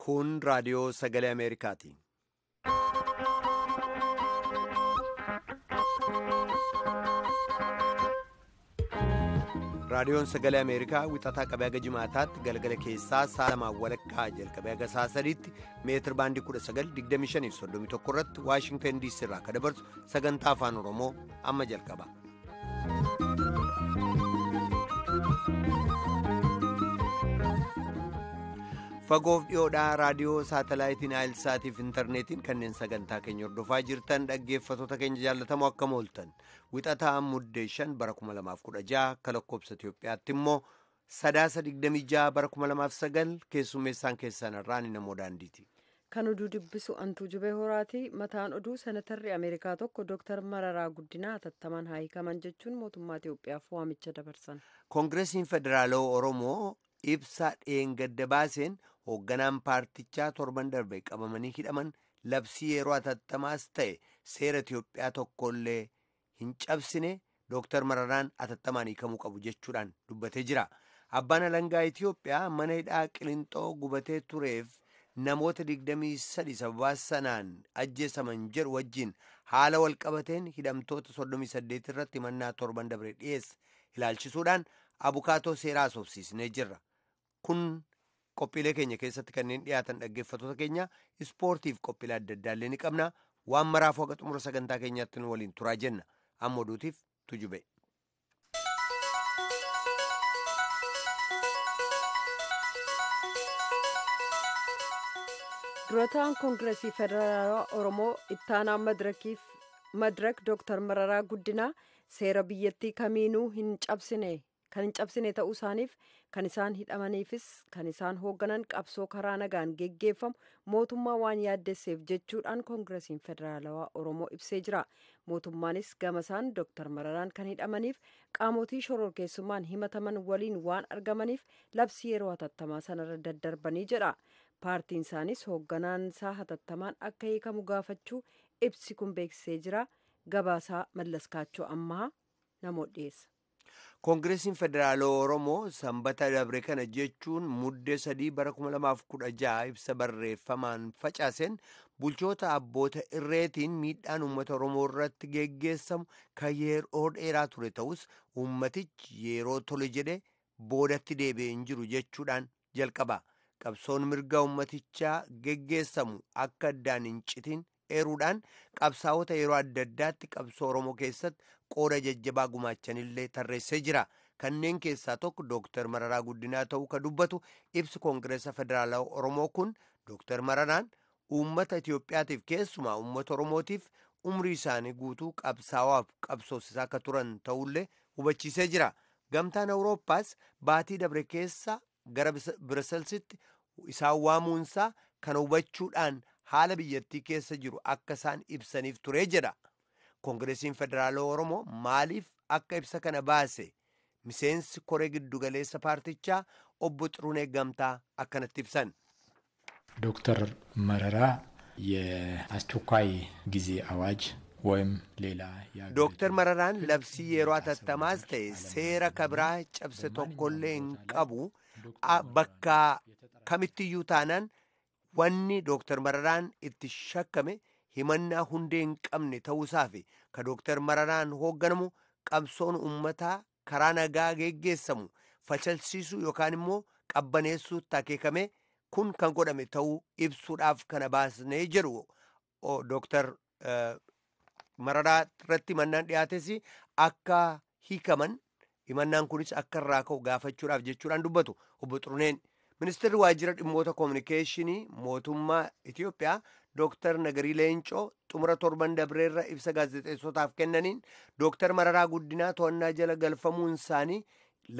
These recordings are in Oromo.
Kun raadiyoo sagalee Ameerikaati. Raadiyoon sagalee Ameerikaa wixataa qabee haga jimaataatti galgala keessaa sa'a lamaan walakkaa jalqabee haga sa'a sadiitti meetir baandii 1925 irratti Waashingtan DC irraa akka dabarsu sagantaa afaan Oromoo amma jalqaba. Fagoof dhiyoodhaa raadiyoo saatalaayitiin Aayilsaatiif intarneetiin kanneen sagantaa keenya hordofaa jirtan dhaggeeffattoota keenya jaallatamoo akkam ooltan wixataa muddee 5 bara 2016 akka lakkoobsa Itoophiyaatti immoo sadaasa 26 bara 2009 keessummeessaan keessan irraa ni namoo daandiiti. Kan oduu dubbisu Antuu Jubee Horaati. Mataan oduu senatarri Ameerikaa tokko Dooktar Mararaa Guddinaa hatattamaan haa hiikaman jechuun mootummaa Itoophiyaaf waamicha dabarsan. Koongiresiin Federaalawaa Oromoo ibsa dheengadda baaseen hoogganaan paartichaa torban darbe qabamanii hidhaman labsii yeroo hatattamaas ta'e seera Itoophiyaa tokkollee hin cabsine Dooktar Mararaan hatattamaan hiikamuu qabu jechuudhaan dubbatee jira. Abbaan alangaa Itoophiyaa mana hidhaa Qilинxoo gubatee tureef namoota 23 sababaa sanaan ajjeesaman jedhu wajjin haala walqabateen hidhamtoota 38 irratti himannaa torban dabre dhiyeesse ilaalchisuudhaan abukaatoo seeraa asoofsiisnee jirra. Kun qophiilee keenya keessatti kanneen dhiyaatan dhaggeeffattoota keenya ispoortiif qophiilee adda addaallee ni qabna. Waan maraaf haqa xumura sagantaa keenyaatti nu waliin turaa jenna. Amma oduutiif tujube. Durataan Koongiresii Federaalawaa Oromoo ittaanaa madirak Dooktar Mararaa Guddinaa seera biyyattii kamiinuu hin cabsine. Kan hin cabsine ta'uu isaaniif kan isaan hidhamaniifis kan isaan hoogganan qabsoo karaa nagaan geggeeffamu mootummaa waan yaaddesseef jechuudhaan Koongiresiin Federaalawaa Oromoo ibsee jira. Mootummaanis gama isaan Dooktar Mararaan kan hidhamaniif qaamotii shororkeessummaan himataman waliin waan argamaniif labsii yeroo hatattamaa sanarra daddarbanii jedha. Paartiin isaanis hoogganaan isaa hatattamaan akka hiikamu gaafachuu ibsi kun beeksisee jira. Gabaasaa Mallaskaachoo ammaa namoota dhiyeessa. Koongiresiin Federaalawaa Oromoo sanbata dabre kana jechuun muddee 3 bara 2016 ibsa barreeffamaan facaaseen bulchoota abboota irreetiin miidhaan uummata Oromoo irratti geggeessamu kan yeroo dheeraa ture ta'us uummatichi yeroo tole jedhe boodatti deebi'ee hin jiru jechuudhaan jalqaba. Qabsoon mirga uummatichaa geggeessamu akka addaan hin citin eeruudhaan qabsaa'ota yeroo adda addaatti qabsoo Oromoo keessatti qooda jajjabaa gumaachanillee tarreessee jira. Kanneen keessaa tokko Dooktar Mararaa Guddinaa ta'uu kan dubbatu ibsi Koongireesa Federaalawaa Oromoo kun Dooktar Mararaan uummata Itoophiyaatiif keessumaa uummata Oromootiif umrii isaanii guutuu qabsaa'aaf qabsoosisaa akka turan ta'ullee hubachiisee jira. Gamtaan Awurooppaas baatii dabre keessa gara Biraselsitti isaan waamuunsaa kana hubachuudhaan haala biyyattii keessa jiru akka isaan ibsaniif ture jedha. Koongiresiin Federaalawaa Oromoo maaliif akka ibsa kana baase miseensi koree giddugaleessa paartichaa obbo Xirunee Gamtaa akkanatti ibsan. ዶክተር መረራ የአስቸኳይ ጊዜ አዋጅ ወይም ሌላ Dooktar Mararaan labsii yeroo hatattamaas ta'e seera kabraa cabse tokkollee hin qabu bakka kamittiyyuu taanaan wanni Dooktar Mararaan itti shakkame himannaa hundee hin qabne ta'uusaa fi ka Dooktar Mararaan hoogganamu qabsoon uummataa karaa nagaa geggeessamu facalsiisuu yookaan immoo qabbaneessuutti akeekame kun kan godhame ta'uu ibsuudhaaf kana baasnee jedhu Dooktar Mararaa irratti himannaan dhiyaates akka hiikaman himannaan kunis akka irraa ka'u gaafachuudhaaf jechuudhaan dubbatu obbo Xiruneen. Ministeerri waajjira dhimmoota koominikeeshinii mootummaa Itoophiyaa Dooktar Nagarii Leencoo xumura torban dabreerra ibsa gaazexeessotaaf kennaniin Dooktar Mararaa Guddinaa to'annaa jala galfamuun isaanii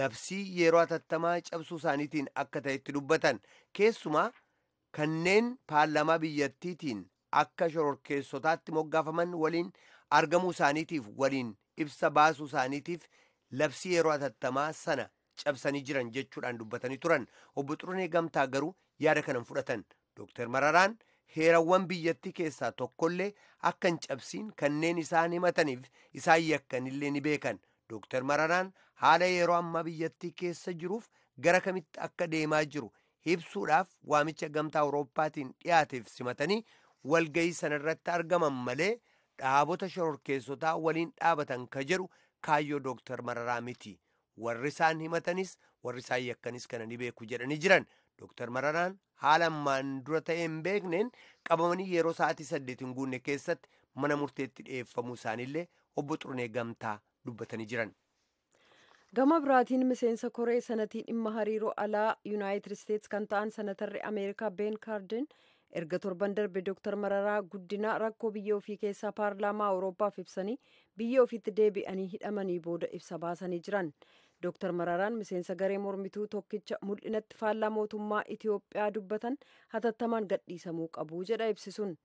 labsii yeroo hatattamaa cabsuu isaaniitiin akka ta'etti dubbatan. Keessumaa kanneen paarlaamaa biyyattiitiin akka shororkeessotaatti moggaafaman waliin argamuu isaaniitiif waliin ibsa baasuu isaaniitiif labsii yeroo hatattamaa sana cabsanii jiran jechuudhaan dubbatanii turan. Obbo Xirunee Gamtaa garuu yaada kanan fudhatan. Dooktar Mararaan heerawwan biyyattii keessaa tokkollee akka hin cabsiin kanneen isaan himataniif isaan yakkanillee ni beekan. Dooktar Mararaan haala yeroo ammaa biyyattii keessa jiruuf gara kamitti akka deemaa jiru ibsuudhaaf waamicha Gamtaa Awurooppaatiin dhiyaateef simatanii walgayii sanarratti argaman malee dhaabota shororkeessotaa waliin dhaabatan ka jedhu kaayyoo Dooktar Mararaa miti. Warri isaan himatanis warri isaan yakkanis kana ni beeku jedhanii jiran. Dooktar Mararaan haala ammaan dura ta'e hin beekneen qabamanii yeroo sa'aatii 8 hin guunne keessatti mana murteetti dhiyeeffamuu isaaniillee obbo Xirunee Gamtaa dubbatanii jiran. Gama biraatiin miseensa koree sanatii dhimma hariiroo alaa Yuunaayitid Isteets kan ta'an senatarri Ameerikaa Ben Kaardin erga torban darbe Dooktar Mararaa Guddinaa rakkoo biyya ofii keessaa paarlaamaa Awurooppaaf ibsanii biyya ofiitti deebi'anii hidhamanii booda ibsa baasanii jiran. Dooktar Mararaan miseensa garee mormituu tokkicha mul'inatti faallaa mootummaa Itiyoophiyaa dubbatan hatattamaan gadhiisamuu qabu jedha ibsisuun.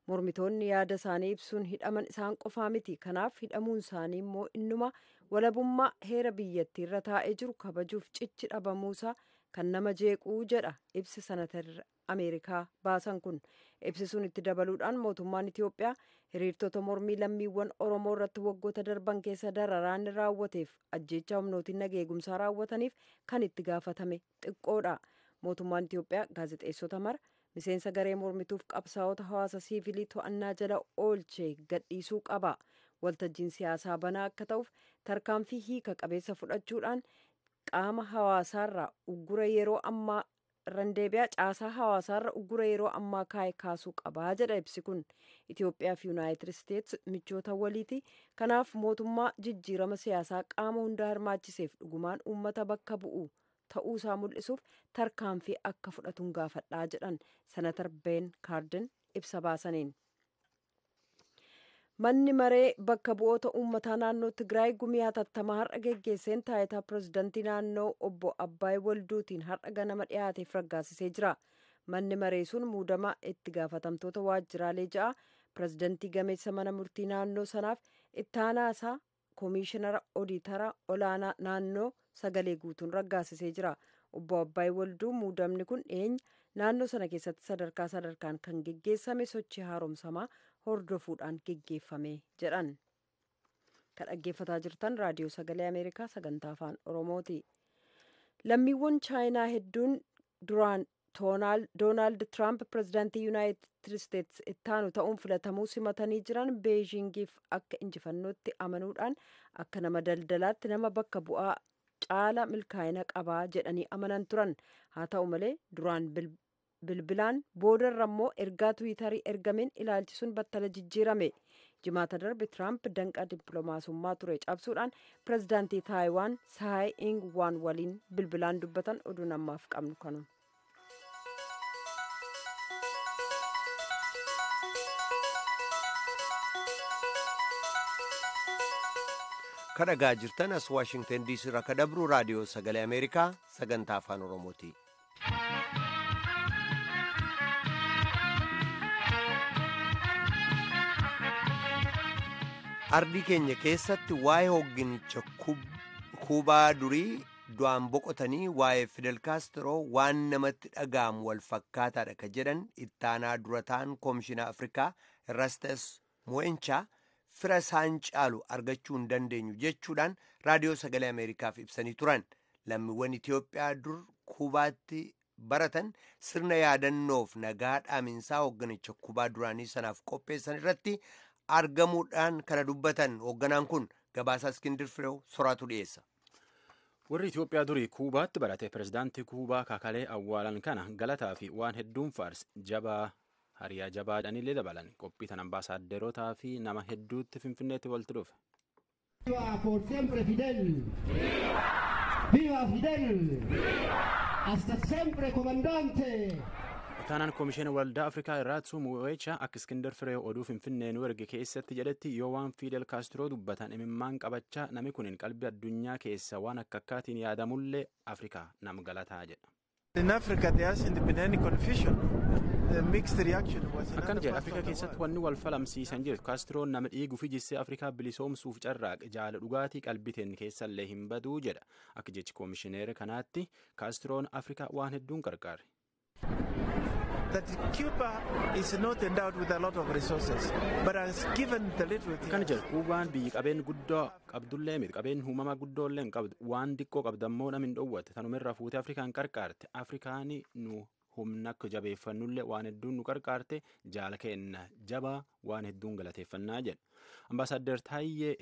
Mormitoonni yaada isaanii ibsuun hidhaman isaan qofaa miti. Kanaaf hidhamuun isaanii immoo innuma walabummaa heera biyyattii irra taa'ee jiru kabajuuf cichi dhabamuusaa kan nama jeequu jedha ibsi senatarri Ameerikaa baasan kun. Ibsisuun itti dabaluudhaan mootummaan Itiyoophiyaa hiriirtota mormii lammiiwwan Oromoo irratti waggoota darban keessa dararaan raawwateef ajjeechaa humnootiin nageegumsaa raawwataniif kan itti gaafatame xiqqoodha. Mootummaan Itiyoophiyaa gaazexeessota mara miseensa garee mormituuf qabsaa'ota hawaasa siivilii to'annaa jala oolchee gadhiisuu qaba. Waltajjiin siyaasaa banaa akka ta'uuf tarkaanfii hiika qabeessa fudhachuudhaan qaama hawaasaarraa uggura yeroo ammaa randeebiyaa caasaa hawaasaarra uggura yeroo ammaa kaa'e kaasuu qabaa jedha ibsi kun. Itiyoophiyaa fi Yuunaayitid Isteets michoota waliiti. Kanaaf mootummaa jijjiirama siyaasaa qaama hundaa hirmaachiseef dhugumaan uummata bakka bu'u ta'uusaa mul'isuuf tarkaanfii akka fudhatuun gaafadhaa jedhan senatar Ben Kaardin ibsa baasaniin. Manni maree bakka bu'oota uummataa naannoo Tigraay gumii hatattamaa har'a geggeesseen taayitaa pirezidantii naannoo obbo Abbaay Walduutiin har'a ganama dhiyaateef raggaasisee jira. Manni maree sun muudama itti gaafatamtoota waajjiraalee 6 pirezidantii gameessa mana murtii naannoo sanaaf itti aanaa isaa koomishinara odiitara olaanaa naannoo sagalee guutuun raggaasisee jira. Obbo Abbaay Walduu muudamni kun dhiyeenya naannoo sana keessatti sadarkaa sadarkaan kan geggeessame sochii haaromsamaa hordofuudhaan geggeeffame jedhan. Kan dhaggeeffataa jirtan raadiyoo sagalee Ameerikaa sagantaa afaan Oromooti. Lammiiwwan Chaayinaa hedduun duraan Doonaald Tiraamp pirezidaantii Yuunaayitid Isteets ittaanu ta'uun filatamuu simatanii jiran Beejiingiif akka injifannootti amanuudhaan akka nama daldalaatti nama bakka bu'aa caala milkaa'ina qabaa jedhanii amanan turan. Haa ta'u malee duraan bilbilaan boodarra immoo ergaa tiwiitarii ergameen ilaalchisuun battala jijjiirame. Jimaata darbe Tiraamp danqaa dippiloomaasummaa ture cabsuudhaan pirezidaantii Taayiwaan Saay Ing Waan waliin bilbilaan dubbatan. Oduun ammaaf qabnu kanuma. Kan dhagaa jirtan as Waashingtan DC irraa kan dabru raadiyoo sagalee Ameerikaa sagantaa afaan Oromooti. Ardii keenya keessatti waa'ee hoogganicha Kuubaa durii du'aan boqotanii waa'ee Fidel Kaastiroo waan namatti dhaga'amu wal fakkaataadha ka jedhan ittaanaa dura ta'an Koomishinaa Afrikaa Erastes Mo'enchaa fira isaan caalu argachuu hin dandeenyu jechuudhaan raadiyoo sagalee Ameerikaaf ibsanii turan. Lammiiwwan Itiyoophiyaa dur Kuubaatti baratan sirna yaadannoof nagaa dhaaminsaa hoogganicha Kuubaa duraanii sanaaf qopheessan irratti argamuudhaan kana dubbatan hoogganaan kun gabaasaa Iskindir Fireew soraatu dhiyeessa. Warri Itiyoophiyaa durii Kuubaatti barate pirezidaantii Kuubaa Kaakalee awwaalan kana galataa fi waan hedduun faarse jabaa hariyaa jabaadhanillee dabalan qophii tan ambaasaaderotaa fi nama hedduutti Finfinneetti walitti dhufe. Viva por siempre Fidel! Viva Fidel! Hasta siempre comandante! Ittaanaan Koomishinii Waldaa Afrikaa Irraatsu Mu'eecha akka Iskindar Firee oduu Finfinnee nu erge keessatti jedhetti yoo waan Fidel Kaastiroo dubbatan imimmaan qabachaa namni kun qalbii addunyaa keessa waan akka akkaatiin yaadamullee Afrikaa nam galataa jedha. In Africa there hasn't been any confusion. The mixed reaction was in Akkana other jedha parts Afrikaa of the keessatti world. wanni wal falamsiisan jirtu Kaastiroo nama dhiiguu fi jissee Afrikaa bilisoomsuuf carraaqe jaala dhugaatii qalbiteen keessallee hin baduu jedha. Akka jechi koomishineera kanaatti Kaastiroon Afrikaa waan hedduun qarqaare. That Cuba is not endowed with a lot of resources, but has given the little it Akkana has. jedhu Kuubaan biyyi qabeen guddoo qabdullee miti qabeen uumamaa guddoollee hin qabdu waan diqqoo qabdammoo nam hin dhoowwatte tanumirra fuutee Afrikaan qarqaarte Afrikaan nu humna akka jabeeffannullee waan hedduun nu qarqaarte jaala kenna jabaa waan hedduun galateeffannaa jedha. Ambaasaadder Taayyee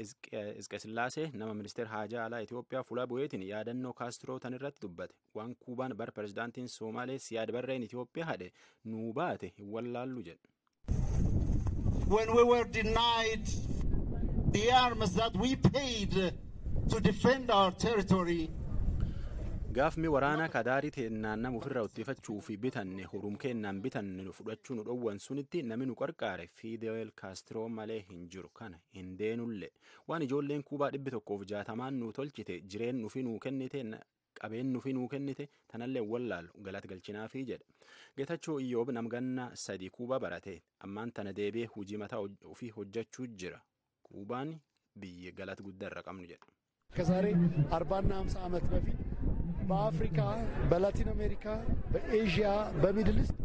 Isqesillaasee nama ministeera haajaa alaa Itoophiyaa fuula bu'eetiin yaadannoo Kaastiroo tan irratti dubbate waan Kuubaan bara pirezidaantiin Soomalee Siyaad Barreen Itoophiyaa hadhe nuu baate hin wallaallu jedha. When we were denied the arms that we paid to defend our territory, Gaafmi waraanaa kadaarii teennaan nama ofirraa ittifachuu fi bitanne horum keennaan bitanne nu fudhachuu nu dhowwan sunitti nami nu qarqaare Fidel Kaastiroo malee hin jiru kana hin deenullee waan ijoolleen Kuubaa 160 nu tolchite jireen nufi nuu kennite qabeen nufi nuu kennite tanallee wallaalu galata galchinaafii jedha. Geetachoo Iyyoob namganna 3 Kuubaa barate ammaan tana deebi'ee hojii mataa ofii hojjechuu jira. Kuubaan biyya galata guddaa irra qabnu jedha. ከዛሬ 40ና 50 ዓመት በፊት በአፍሪካ፣ በላቲን አሜሪካ፣ በኤዥያ፣ በሚድል ኢስት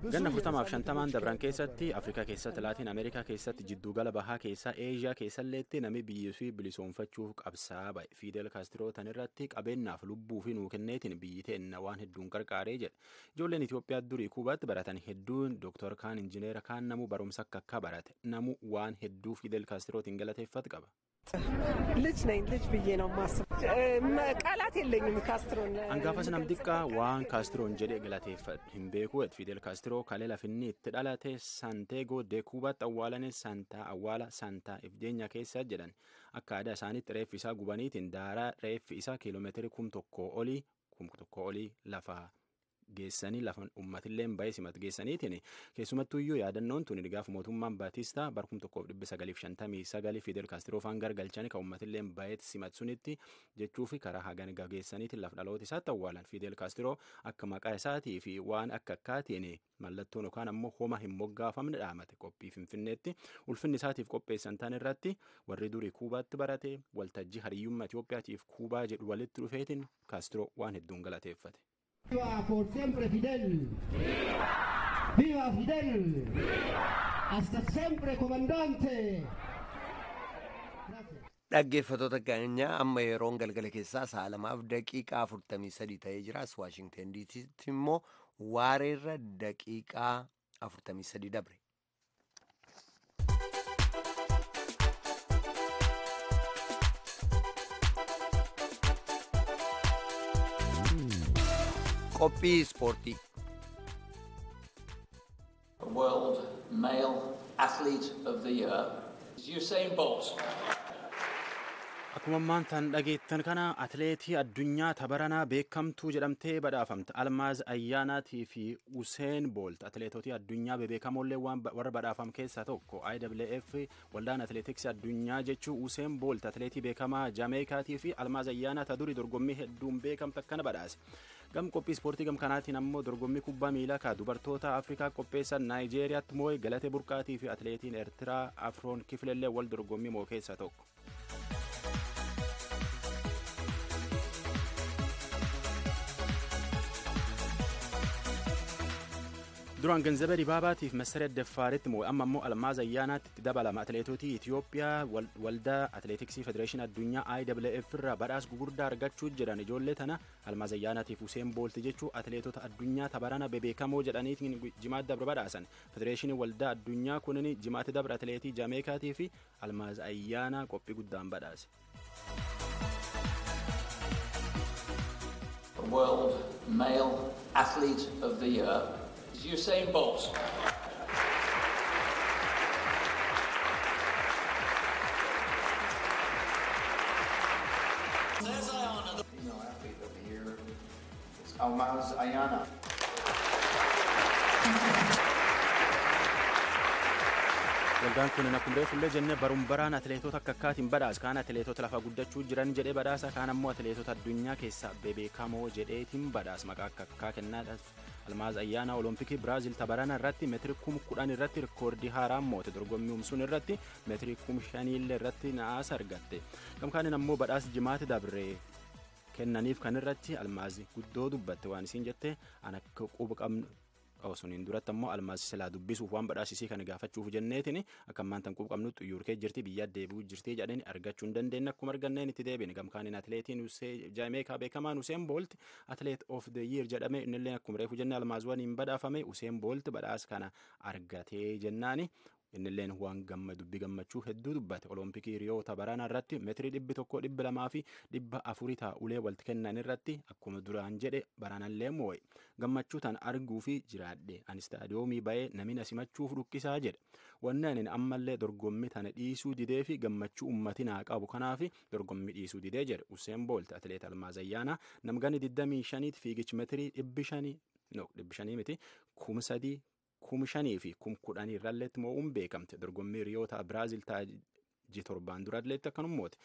ብዙ Ganna 40 fi 50 dabran የነጻነት keessatti Afrikaa keessatti Laatiin Ameerikaa keessatti jiddugala bahaa keessaa Eeshiyaa keessalleetti nami biyyi fi bilisoomfachuuf qabsaa ba'e. Fidel Kaastiroo tan irratti qabeenyaaf lubbuu fi nuu kenneetiin biyyi teenna waan hedduun qarqaaree jedha. Ijoolleen Itoophiyaa durii Kuubaatti baratan hedduun Dooktor kaan injineera kaan namu barumsa akka akka barate namu waan hedduu Fidel Kaastirootiin galateeffatu qaba. ልጅ ነኝ ልጅ ብዬ ነው የማስበው። ቃላት የለኝም ካስትሮን Hangaafas nam xiqqaa waan Kaastiroon jedhe galateeffadhu hin beeku jedhe Fidel Kaastiroo kalee lafinni itti dhalate Santeego de Kuubaatti awwaalane Santaa awwaala Santaa Ifjeenya keessa jedhan akka aadaa isaaniitti reeffi isaa gubaniitiin daaraa reeffi isaa kiiloomeetirii 1000 olii lafa geessanii lafa uummatillee ba'ee simatu geessaniitiin keessumattuyyuu yaadannoon tun gaafa mootummaan Baatiistaa bara 1959 Fidel Kaastiroo faan gargalchanii kan uummatillee ba'ee simatu sunitti jechuu fi karaa hagan geessaniitiin lafa dhaloota isaatti awwaalan Fidel Kaastiroo akka maqaa isaatii fi waan akka akkaatiin mallattoon yookaan ammoo homa hin moggaafamne dhaamate qophii Finfinneetti ulfinni isaatiif qopheessan tan irratti warri durii Kuubaatti barate waltajjii hariyyummaa Itoophiyaatiif Kuubaa jedhu walitti dhufeetiin Kaastiroo waan hedduun galateeffate. ¡Viva por siempre Fidel! ¡Viva Fidel! ¡Hasta siempre, comandante! Gracias. Dhaggeeffattoota keenya amma yeroon galgala keessaa sa'a 2:43 ta'ee jira. As Waashingtan DCtti immoo waareerra daqiiqaa 43 dabre. Qophii ispoortii. World Male Athlete of the Year is Usain Bolt. Akkuma ammaan tan dhageettan kana atileetii addunyaa tabaranaa beekamtuu jedhamtee badhaafamte Almaaz Ayyaanaatii fi Useen Boolt atileetotii addunyaa bebeekamoollee waan warra badhaafam keessaa tokko. IAAF waldaan atileetiksii addunyaa jechuu Useen Boolt atileetii beekamaa Jaameekaatii fi Almaaz Ayyaanaa ta durii dorgommii hedduun beekamte akkana badhaase. Gam qophii ispoortii gam kanaatiin ammoo dorgommii kubbaa miilaa ka dubartoota Afrikaa qopheessan Naayijeeriyaatti moo'e Galate Burqaatii fi atileetiin Eertiraa Afroon Kiflellee wal dorgommii moo keessaa tokko. Duraan Ganzabee Dibaabaatiif Masarat Daffaaritti moo'e amma immoo Almaaz Ayyaanaatti itti dabalama. Atileetotii Itoophiyaa waldaa atileetiksii federeeshinii addunyaa IAAF irraa badhaasa gugurdaa argachuu jedhan ijoollee tana Almaaz Ayyaanaatiif Useen Boolti jechuu atileetota addunyaa tabarana bebeekamoo jedhaniitiin jimaatti dabra badhaasan. Federeeshinii waldaa addunyaa kunin jimaatti dabra atileetii Jaameekaatii fi Almaaz Ayyaanaa qophii guddaan badhaase. World Male Athlete of the Year is Usain Bolt. Female Athlete of the Year is Almaz Ayana. Waldaan kun akkuma reefullee jenne barum baraan atileetota akka akkaatiin badhaasa. Kaan atileetota lafa guddachuu jiran jedhee badhaasa. Kaan ammoo atileetota addunyaa keessaa bebeekamoo jedheetiin badhaasa. Maqaa akka akkaa kennaadhaaf Almaaz Ayyaanaa Olompikii Biraazil tabarana irratti meetiri 10,000 irratti rikoordii haaraa moote dorgommii umsuun irratti meetiri 5,000 irratti na'aasa argatte. Gamkaaniin ammoo badhaasa jimaatti dabre kennaniif kan irratti Almaazi guddoo dubbatte waan isiin jette an akka quba qabnu Osoniin duratti ammoo Almaaz silaa dubbisuuf waan badhaasisii kana gaafachuuf jenneetiin akka ammaan tan qabnu xiyyoorkee jirti biyya deebi'uu jirti jedhanii argachuu hin dandeenye akkuma arganneen itti deebiin gamkaaniin atileetiin Jaameekaa beekamaan Useen Boolt Athlete of the Year jedhame innillee akkuma reefu jenne Almaaz waliin badhaafame Useen Boolt badhaasa kana argatee jennaani. Innilleen waan dubbii gammachuu hedduu dubbate Olompikii Riyoota baraanaa irratti meetirii 100, 200 fi 400 taa'ulee walitti kennan irratti akkuma duraan jedhe baraanallee moo'e gammachuu tan arguu fi jiraadhe ani istaadiyoomii ba'ee namni na simachuuf dhukkisaa jedhe wanni ani ammallee dorgommii tana dhiisuu didee fi gammachuu ummati naa qabu kanaaf dorgommii dhiisuu didee jedhe Useen Boolt. Atileet Almaaz Ayyaanaa namgani 25 fiigichi meetirii 500 no 500 miti 3000 5,000 fi 10,000 irralleetti moo'uun beekamte dorgommii Riyoota Biraazil ta'a 7 duralleetti akkanummooti.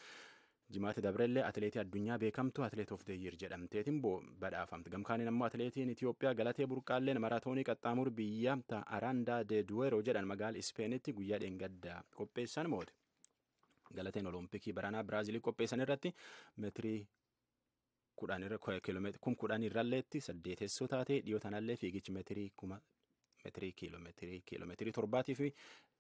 Jimaatti dabrellee atileetii addunyaa beekamtu Athlete of the Year jedhamteetiin badhaafamte. Gamkaaniin ammoo atileetiin Itoophiyaa Galatee Burqaalleen maraatoonii qaxxaamur biyya Araandaa de Duero jedhan magaala Ispeenitti guyyaa dheengaddaa qopheessan moote. Galateen Olompikii baranaa Biraazilii qopheessan irratti meetirii 10,000 irralleetti 8 taate dhiyoo tanallee fiigichi meetirii meetirii kiiloomeetirii 7 fi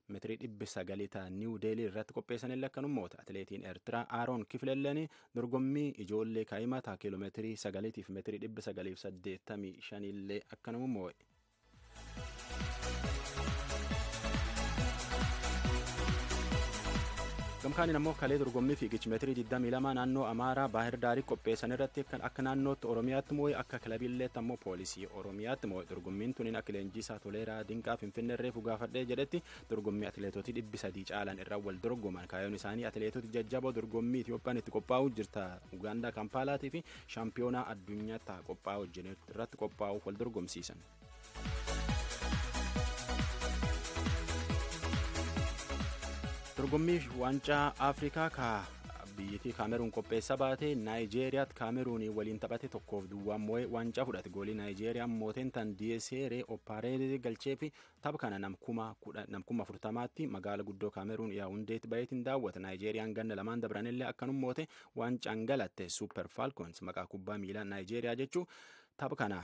meetirii 900 ta'a Niiw Deelii irratti qopheessanillee akkanummoota. Atileetiin Eertiraa Aaroon Kiflelleen dorgommii ijoollee kaa'imaa ta'a kiiloomeetirii 9 fi meetirii 985 illee akkanuma moo'e. Gamkaaniin ammoo kalee dorgommii fiigichi meetirii 22 naannoo Amaaraa Baahir Daarii qopheessan irratti akka naannootti Oromiyaatti moo'e akka kilabiilleetti ammoo poolisii Oromiyaatti moo'e dorgommiin tuniin akka leenjisaa Toleeraa Dinqaa Finfinnee reefu gaafadhee jedhetti dorgommii atileetota 300 caalan irraa wal dorgoman kaayyoon isaanii atileetota jajjaboo dorgommii Itiyoophiyaan itti qophaa'uu jirta Ugaandaa Kampaalaatii fi shaampiyoonaa addunyaa ta'a qophaa'u irratti qophaa'uuf wal dorgomsiisan. Dorgommii waancaa Afrikaa ka biyyattii Kaameruun qopheessa baate Naayijeeriyaatti Kaameruun waliin taphate 1-0 moo'ee waancaa fudhate. Goolii Naayijeeriyaan mooteen tan Dieseeree Oppaaree galchee fi tapha kana nam 40,000tti magaala guddoo Kaameruun Yaawundeetti baheetiin daawwate. Naayijeeriyaan ganna lamaan dabranillee akkanum moote waancaan galatte. Super Falcons maqaa kubbaa miilaa Naayijeeriyaa jechuu tapha kana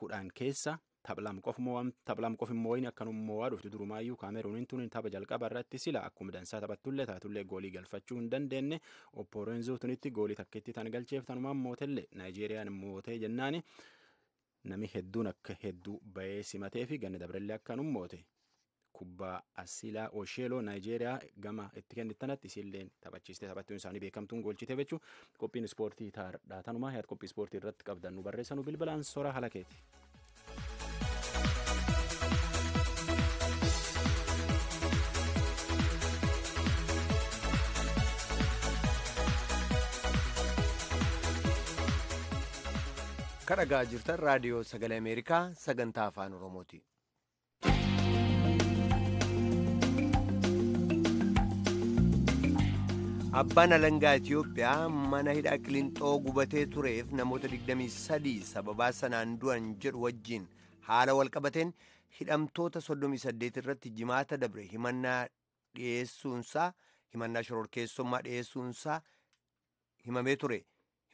10 keessa tapha lama qof immoo akkanum moo'aa dhufte durumaayyuu Kaameruuniin tun tapha jalqaba irratti sila akkuma dansaa taphattullee taatullee goolii galfachuu hin dandeenye Opporenzoo tunitti goolii takkitti tan galcheef tanumaan mootellee Naayijeeriyaan mootee jennaani nami hedduun akka hedduu bahee simatee fi ganna dabrellee akkanum moote. Kubbaa Asilaa Osheeloo Naayijeeriyaa gama itti kennittanatti isiilleen taphachiistee taphattuun isaanii beekamtuun goolchite jechuu qophiin ispoortii taardhaa tanumaa yaad qophii ispoortii irratti qabdan nu barreessanu bilbilaan sora halakeeti. Kan dhagaa jirtan raadiyoo sagalee Ameerikaa sagantaa afaan Oromooti. Abbaan alangaa Itiyoophiyaa mana hidhaa Qiliinxoo gubatee tureef namoota 23 sababaa sanaan du'an jedhu wajjin haala walqabateen hidhamtoota 38 irratti jimaata dabre himannaa dhiyeessuunsaa himannaa shororkeessummaa dhiyeessuunsaa himamee ture.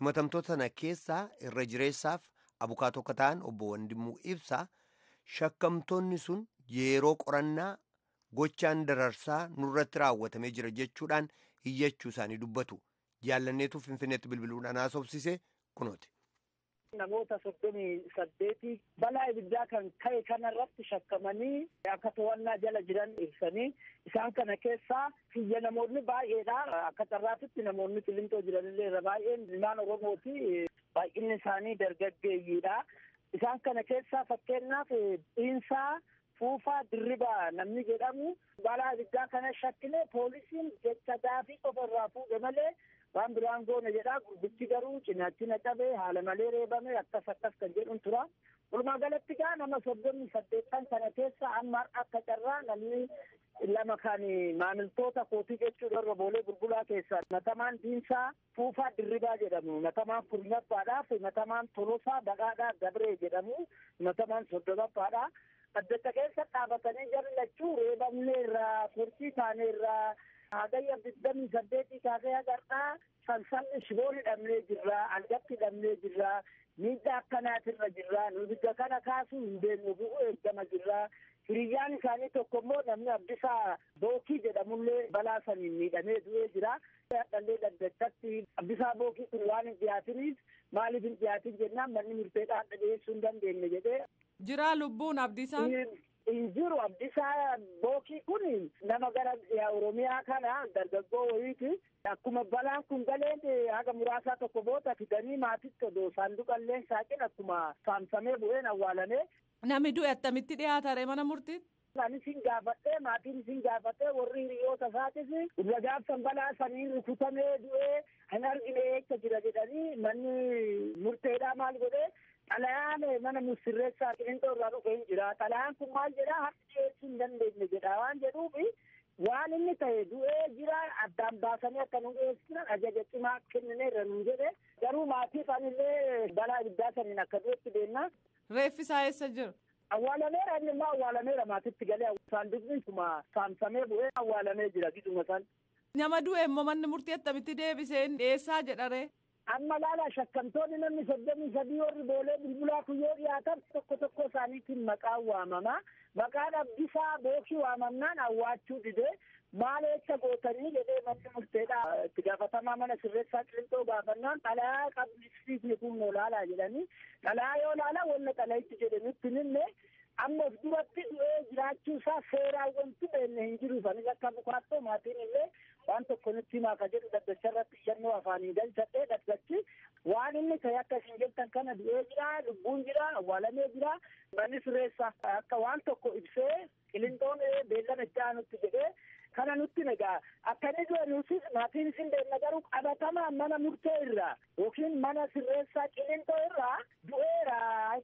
Himatamtoota sana keessaa irra jireessaaf abukaatoo akka ta'an obbo Wandimuu Ibsaa shakkamtoonni sun yeroo qorannaa gochaan dararsaa nurratti raawwatamee jira jechuudhaan hiyyachuu isaanii dubbatu. Jaallanneetu Finfinneetti bilbiluudhaan haasofsiise kunooti. Namoota 38 balaa ibiddaa kan ka'e kanarratti shakkamanii akka to'annaa jala jiran ibsanii isaan kana keessaa kiyya namoonni baay'eedha. Akka carraatitti namoonni Qiliinxoo jiranillee irra baay'een ilmaan Oromooti. Baay'inni isaanii dargaggeeyyiidha. Isaan kana keessaa fakkeenyaaf Dhiinsaa Fuufaa Dirribaa namni jedhamu balaa ibiddaa kana shakkine poolisiin jecha gaafii qofa irraa fuudhe malee waan biraan goone jedhaa. Gurbichi garuu cinaachina cabee haala malee reebame akkas akkas kan jedhuun tura. Walumaa galatti gaa nama 38 kana keessa amma akka carraa namni lama kan maamiltoota kootii jechuudha irra Boolee Bulbulaa keessaa himatamaan Diinsaa Fuufaa Dirribaa jedhamu, himatamaan 10ffaadhaaf himatamaan Tolosaa Badhaadhaa Gabree jedhamu, himatamaan 30ffaadha. Addacha keessa dhaabatanii jarri lachuu reebamne irraa furcii taane irraa Hagayya 28 kaasee hagarraa sansanni shiboon hidhamnee jirra, algatti hidhamnee jirra, miidhaa akkanaatirra jirra, nu ibidda kana kaasuu hin beeknu, bu'uu eeggama jirra. Hiriyyaan isaanii tokko immoo namni Abdisaa Bookii jedhamullee balaa saniin miidhamee du'ee jira. Dhallee dhaddachatti Abdisaa Bookii kun waan hin dhiyaatiniif maaliif hin dhiyaatin jennaan manni murteedhaan dhiyeessuu hin dandeenye jedhee. Jira lubbuun Abdisaan? Hin jiru. Abdisaa Bookii kun nama gara Oromiyaa kana dargaggoo wayiiti. Akkuma balaan kun galeen haga muraasaa tokko booda fidanii maatitti odoo saanduqa illee saaqin akkuma saamsamee bu'een awwaalamee. Namni du'e attamitti dhiyaata mana murtiitti? Anis hin gaafadhee, maatiin hin gaafadhee, warri hiriyoota isaatis irra gaafsan balaa saniin rukutamee du'ee hin argine eessa jira jedhanii manni murteedhaa maal godhee xalayaan mana sirreessaa Qilinxoo irraa dhufe hin jira. Xalayaan kun maal jedhaa harki dhiyeessuu hin dandeenye jedha waan jedhuufi waan inni ta'e du'ee jira addaan baasanii akka nu dhiyeessinan ajaja cimaa kennineerra nuun jedhe. Garuu maatiif anillee balaa ibiddaa saniin akka du'etti deemna. Reeffi isaa eessa jira? Awwaalameera, inni immoo awwaalameera, maatitti galee saanduqni kuma saamsamee bu'ee awwaalamee jira giduma san. Nama du'e immoo manni murtii attamitti deebisee dhiyeessaa jedharee? Amma laala, shakkamtoonni namni 33 warri Boolee Bulbulaa kun yoo dhiyaatan tokko tokko isaaniitiin maqaan waamama. Maqaan Abdisaa Bookii waamamnaan awwaachuu didee maal eessa gootanii jedhee manni murteedha. Itti gaafatamaa mana sirreessaa Qilinxoo gaafannaan xalayaa qabsiifni kun noo laalaa jedhanii xalayaa yoo laala wanna xalayitti jedhe nutti hinne. Amma of duratti du'ee jiraachuu isaa seeraan wanti beekne hin jiru. Anis akka bukaattoo maatiin illee waan tokko nutti himaa ka jedhu dhaddacha irratti iyyannoo afaanii galchadhee dhaddachi waan inni ta'e akka isin jettan kana du'ee jira, lubbuun jira, awwaalamee jira. Manni sirreessaa akka waan tokko ibsee Qilinxoon beellama itti aanutti jedhee kana nutti egaa akka inni du'e nuti maatiin isin beekna, garuu qabatamaan mana murtee irraa yookiin mana sirreessaa Qilinxoo irraa du'eera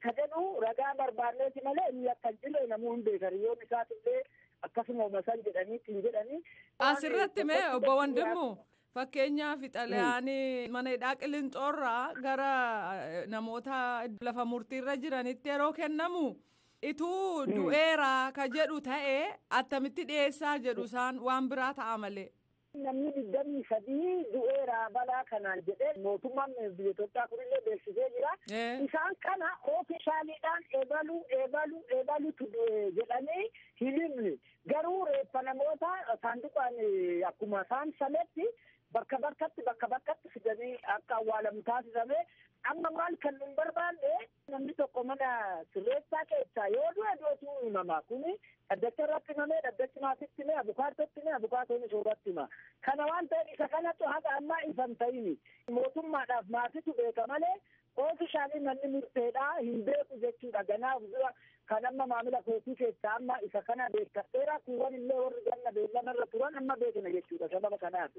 ka jedhu ragaa barbaanneeti malee inni akka hin jirre namuu hin beekan, hiriyoonni isaatillee akkasuma umasan jedhanii ittiin jedhanii. Asirratti mee obbo Wandimmu, fakkeenyaaf xalayaan mana hidhaa Qilinxoorraa gara namoota lafa murtiirra jiranitti yeroo kennamu ituu du'eera ka jedhu ta'ee attamitti dhiyeessaa jedhu isaan, waan biraa ta'a malee. Namni 23 du'eera balaa kanaan jedhee mootummaan biyya Itoophiyaa kunillee beeksisee jira. Isaan kana officialiidhaan ebalu ebalu ebalutu du'e jedhanii hin himne. Garuu reeffa namoota saanduqaan akkuma saamsametti bakka bakkatti bakka bakkatti fidanii akka awwaalamu taasifame. Amma maal kan nun barbaanne, namni tokko mana sirreessaa keessaa yoo du'e du'etu himama. Kuni dhaddacha irratti himamee, dhaddachi maatitti hime, abukaattotti hime, abukaattoon soorratti hima. Kana waan ta'eef isa kanatu haga ammaa ifa hin ta'ini. Mootummaadhaaf maatitu beeka malee officially manni murteedhaa hin beeku jechuudha. Ganaaf dura kan amma maamila kootii keessaa amma isa kana beekadheera, kuuwwan illee warri ganna beellama irra turan amma beekna jechuudha sababa kanaaf.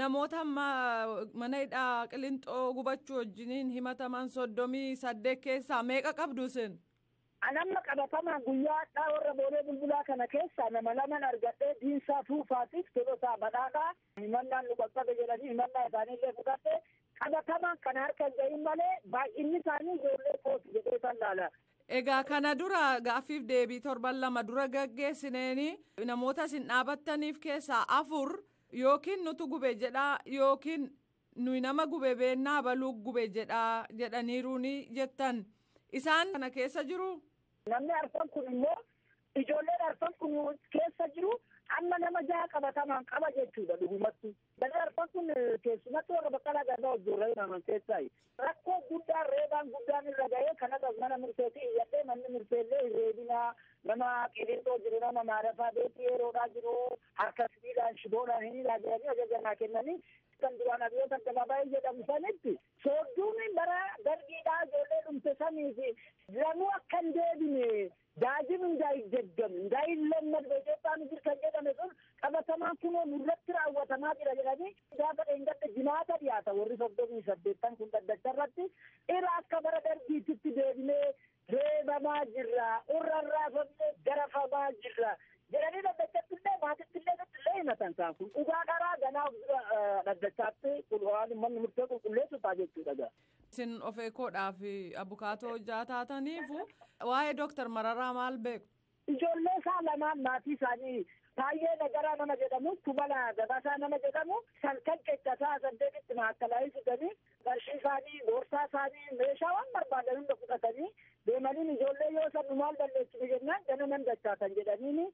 Namoota amma mana hidhaa Qilinxoo gubachuu wajjiniin himataman 38 keessaa meeqa qabdu isin? Anamma qabatamaan guyyaa hadhaa warra Boolee Bulbulaa kana keessaa nama laman argadhee, Diinsaa Fuufaatiif Tolosaa Badhaadhaa himannaan nu qaqqabe jedhanii himannaa isaaniillee fudhadhee, qabatamaan kana harka hin gahin malee baay'inni isaanii ijoollee kooti jedhee san laala. Egaa kana dura gaaffiif deebii torban 2 dura gaggeessineeni namoota isin dhaabattaniif keessaa afur yookiin nutu gube jedhaa yookiin nuyi nama gube beennaa baluu gube jedhaa jedhaniiruuni jettan. Isaan kana keessa jiru? Namni arfan kun immoo ijoolleen arfan kun keessa jiru, amma nama jaha qabatamaan qaba jechuudha dhugumatti. Namni arfan kun keessumatti warra Baqqalaa Garbaa wajjin himaman keessaayi. Rakkoo guddaan reebaan guddaan irra ga'ee kanarras mana murteetii iyyadhee manni murteellee hin reebinaa, nama Qilinxoo jiru, nama maarafaa beekii yeroodhaa jiru harka sibiilaan shiboodhaan hin hidhaa jedhanii ajaja naa kennanii kan duraan Abiyoot Addabaabaayii jedhamu sanitti soodduun bara dargiidhaa ijoollee dhumte sanii fi lamuu akka hin deebine daajib እንዳይደገም እንዳይለመድ በኢትዮጵያ ምድር kan jedhame sun qabatamaan kunoo nurratti raawwatamaa jira jedhanii gaafa dheengadda jimaata dhiyaata warri 38 kun dhaddacha irratti irra akka bara dargiititti deebinee reebamaa jirra, urrarraa fannee garafamaa jirra jedhanii dhaddachatti illee maatitti illee nutti illee himatan. Isaan kun dhugaa karaa ganaa dhaddachaatti waan manni murtee qulqulleessu ta'a jechuudha. Isin of eekoodhaaf abukaatoo hojjaa taataniifu waa'ee Dooktar Mararaa maal beeku? Ijoollee isaa lamaan maatii isaanii Taayyee Nagaraa nama jedhamu, Kumala Gabasaa nama jedhamu, halkan keessa sa'a 8tti maakalaayii fidanii qarshii isaanii, boorsaa isaanii, meeshaa waan barbaadan hunda fudhatanii deemaniin ijoollee yoo san maal balleessine jennaan ganaman dachaatan jedhaniini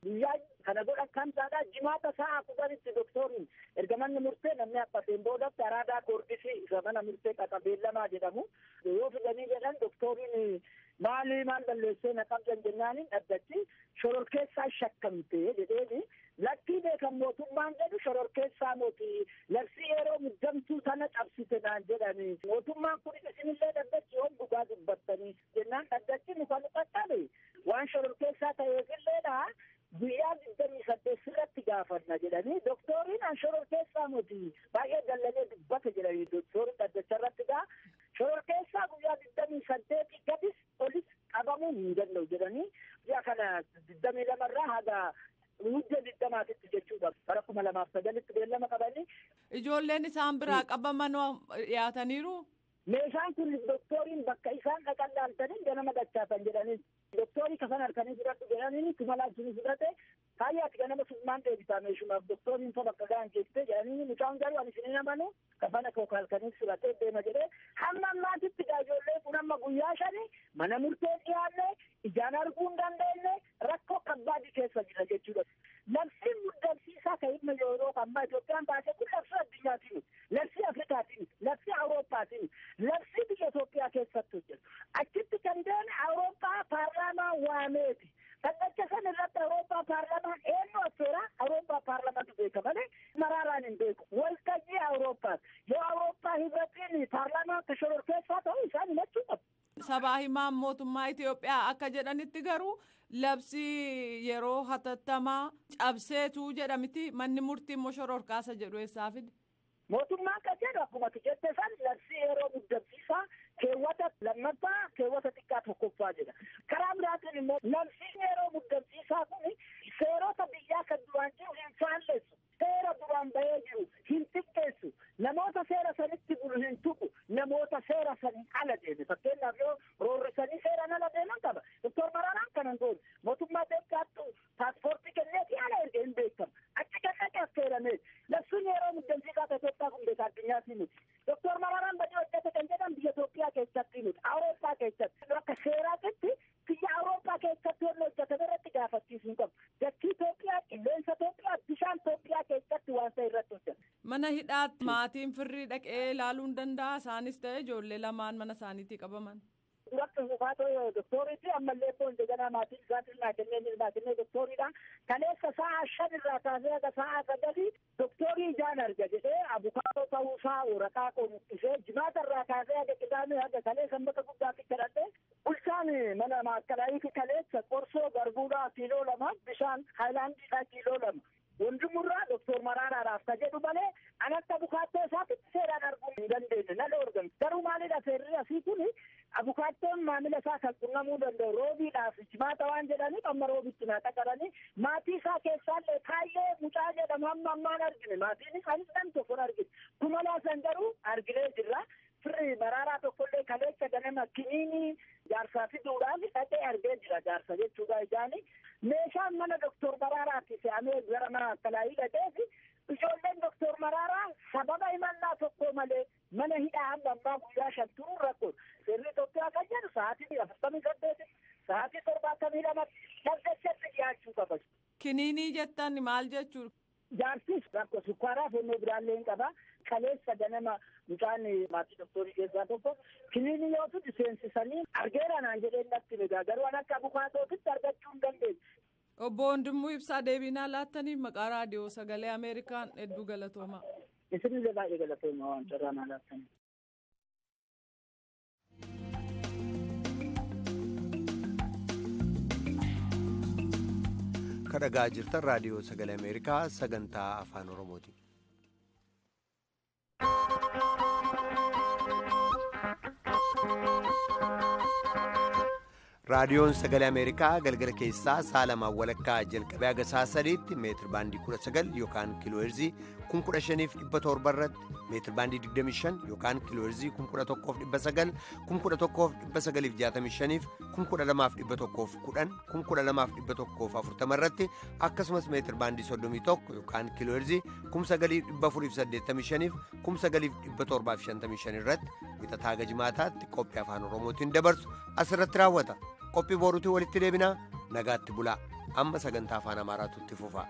guyyaa kana godhan kamsaadha jimaata sa'a 10tti doktoriin erga manni murtee namni abbateen boodatti Araadaa Goordisii isa mana murtee qaxabeellamaa jedhamu yoo fidanii jedhan doktoriin maali maal balleessee na qabdan jennaaniin dhaddachi shororkeessaa shakkamte jedheeni lakkii beekan mootummaan jedhu shororkeessaa mooti labsii yeroo muddamtuu sana cabsite naan jedhani mootummaan kun isinillee dhaddachi yoom dhugaa dubbattanii jennaan dhaddachi nu kan qaqqabe waan shororkeessaa ta'eefilleedha guyyaa 28 sirratti gaafanna jedhanii doktoriin an shororkeessaa moti baay'ee dallanee dubbate jedhanii doktoriin dhaddacha irratti gaa shororkeessaa guyyaa 28 gadis olis qabamuu hin danda'u jedhanii guyyaa kana 22 irraa haga mudda 20tti jechuudha bara 2009tti beellama qabanii. Ijoolleen isaan biraa qabaman dhiyaataniiru. Meeshaan kun doktoriin bakka isaan dhaqan laaltanii ganama dachaatan jedhanii doktorii kafan harkanii fudhadhu jedhanii kumalaa suni fudhate kaayyaati ganama summaan deebisaa meeshumaaf doktoriin fa bakka ga'an geessite jedhanii mucaan garuu ani isin hin amanu kafana koo halkanii fudhatee deema jedhee hamma ammaatitti gaa ijoollee kun amma guyyaa 5 mana murtee dhiyaanne ijaan arguu hin dandeenye rakkoo kabbaadii keessa jira jechuudha. Labsiin muddamsiisaa kan inni yeroo ammaa Itoophiyaan baase kun labsii addunyaatiin, labsii Afrikaatiin, labsii Awurooppaatiin, labsii biyya Itoophiyaa keessatti hojjetu. Achitti kan deeme Awurooppaa paarlaamaa waameeti. Dhaddacha san irratti Awurooppaa paarlaamaan eenyu affeera? Awurooppaa paarlaamaatu beeka malee Maraaraan hin beeku. Waltajjii Awurooppaati. Yoo Awurooppaa hibratiin paarlaamaa akka shororkeessaa ta'u isaan himachuu qabu. Sabaa himaan mootummaa Itoophiyaa akka jedhanitti garuu labsii yeroo hatattamaa cabseetu jedhamiti manni murtii immoo shororkaasa jedhu eessaa fide? Mootummaan kan jedhu akkuma jette san labsii yeroo muddamsiisaa keewwata 2ffaa keewwata xiqqaa 1ffaa jedha. Karaa biraatiin immoo labsiin yeroo muddamsiisaa kun seerota biyyaa kan duraan jiru hin faallessu. Seera duraan bahee jiru hin xiqqeessu. Namoota seera sanitti bulu hin tuqu. Namoota seera sanii ala deeme. Fakkeenyaaf yoo roorrisanii seeraan ala deeman qaba. Doktor Maraaraan kana hin goone. Mootummaa Itoophiyaattu paaspoortii kenneefi ala erge hin beekamu. Achi kan dhaqe affeeramee. Labsiin yeroo muddamsiisaa Itoophiyaa kun beeka addunyaatti miti. Doktor Maraaraan badii hojjete kan jedhan biyya Itoophiyaa keessatti miti. Awurooppaa keessatti. Akka seeraatitti biyya Awurooppaa keessatti wanni hojjetame irratti gaafachiisuu hin qabu. Dachii Itoophiyaa, qilleensa Itoophiyaa, bishaan Itoophiyaa keessatti waan ta'e irratti hojjeta. Mana hidhaatti maatiin firrii dhaqee ilaaluu hin danda'a. Isaanis ta'e ijoollee lamaan mana isaaniitti qabaman. Duratti buufatoo doktoriiti ammallee immoo indeganaa maatiin isaatiin naa kennee naa kennee doktoriidha. Kaleessa sa'a 5 irraa kaasee haga sa'a 9 doktorii ijaan arga jedhee abukaatoo ta'uusaa waraqaa koo mul'isee jimaata irraa kaasee haga qidaamee haga kaleessa sanbata guddaatti kadhadhee bulchaan mana maakkalaayiiti kaleessa qorsoo garbuudhaa kiiloo 2 bishaan haayilaandiidhaa kiiloo 2. Wandimurraa doktor Maraaraadhaaf ka jedhu malee an akka abukaattoo isaatti seeraan arguu hin dandeenye na dhoorgan. Garuu maalidha seerri asii kun abukaattoon maamila isaa kan qunnamuu danda'u roobiidhaaf jimaata waan jedhaniif amma roobitti naa qacaranii maatii isaa keessaallee Taayyee mucaa jedhamu hamma ammaan argine maatiin isaanis nam tokko argine kumalaa san garuu arginee jirra. Firri Maraaraa tokkollee kaleessa ganama kiniinii jaarsaa fiduudhaan dhaqee argee jira jaarsa jechuudha ijaani. Meeshaan mana doktor Maraaraatti fe'amee gara mana akkalaayii dhaqeef ijoolleen doktor Maraaraa sababa himannaa tokko malee mana hidhaa hamma ammaa guyyaa 5 turuun rakkoodha. Seerri Itoophiyaa kan jedhu sa'aatii 48 sa'aatii 72 dhadhachatti dhiyaachuu qaba. Kiniinii jettan maal jechuudha? Jaarsis rakkoo sukkaaraa fi inni biraallee hin qaba. Kaleessa ganama mucaan maatii doktorii keessaa tokko kiniinii yoo fidu seensisanii argeera naan jedheen natti egaa garuu an akka abukaatootitti argachuu hin dandeenye. Obbo Wandimuu Ibsaa deebinaa laattaniif maqaa raadiyoo sagalee Ameerikaan hedduu galatoomaa. Isinillee baay'ee galatoomaa waan carraa naa laattaniif. Kan dhagaa jirtan raadiyoo sagalee Ameerikaa sagantaa afaan Oromooti. Raadiyoon Sagalee Ameerikaa galgala keessaa sa'a lamaan walakkaa jalqabee haga sa'a sadiitti meetir baandii 19 yookaan kiilooherzii 15,700 irratti, meetir baandii 25 yookaan kiilooherzii 11,900, 11,965, 12,110, 12,140 irratti, akkasumas meetir baandii 31 yookaan kiilooherzii 9,485, 9,755 irratti wixataa haga jimaataatti qophii afaan Oromootiin dabarsu asirratti raawwata. Qophii boruutiin walitti deebinaa, nagaatti bulaa. Amma sagantaa afaan Amaaraatu itti fufa.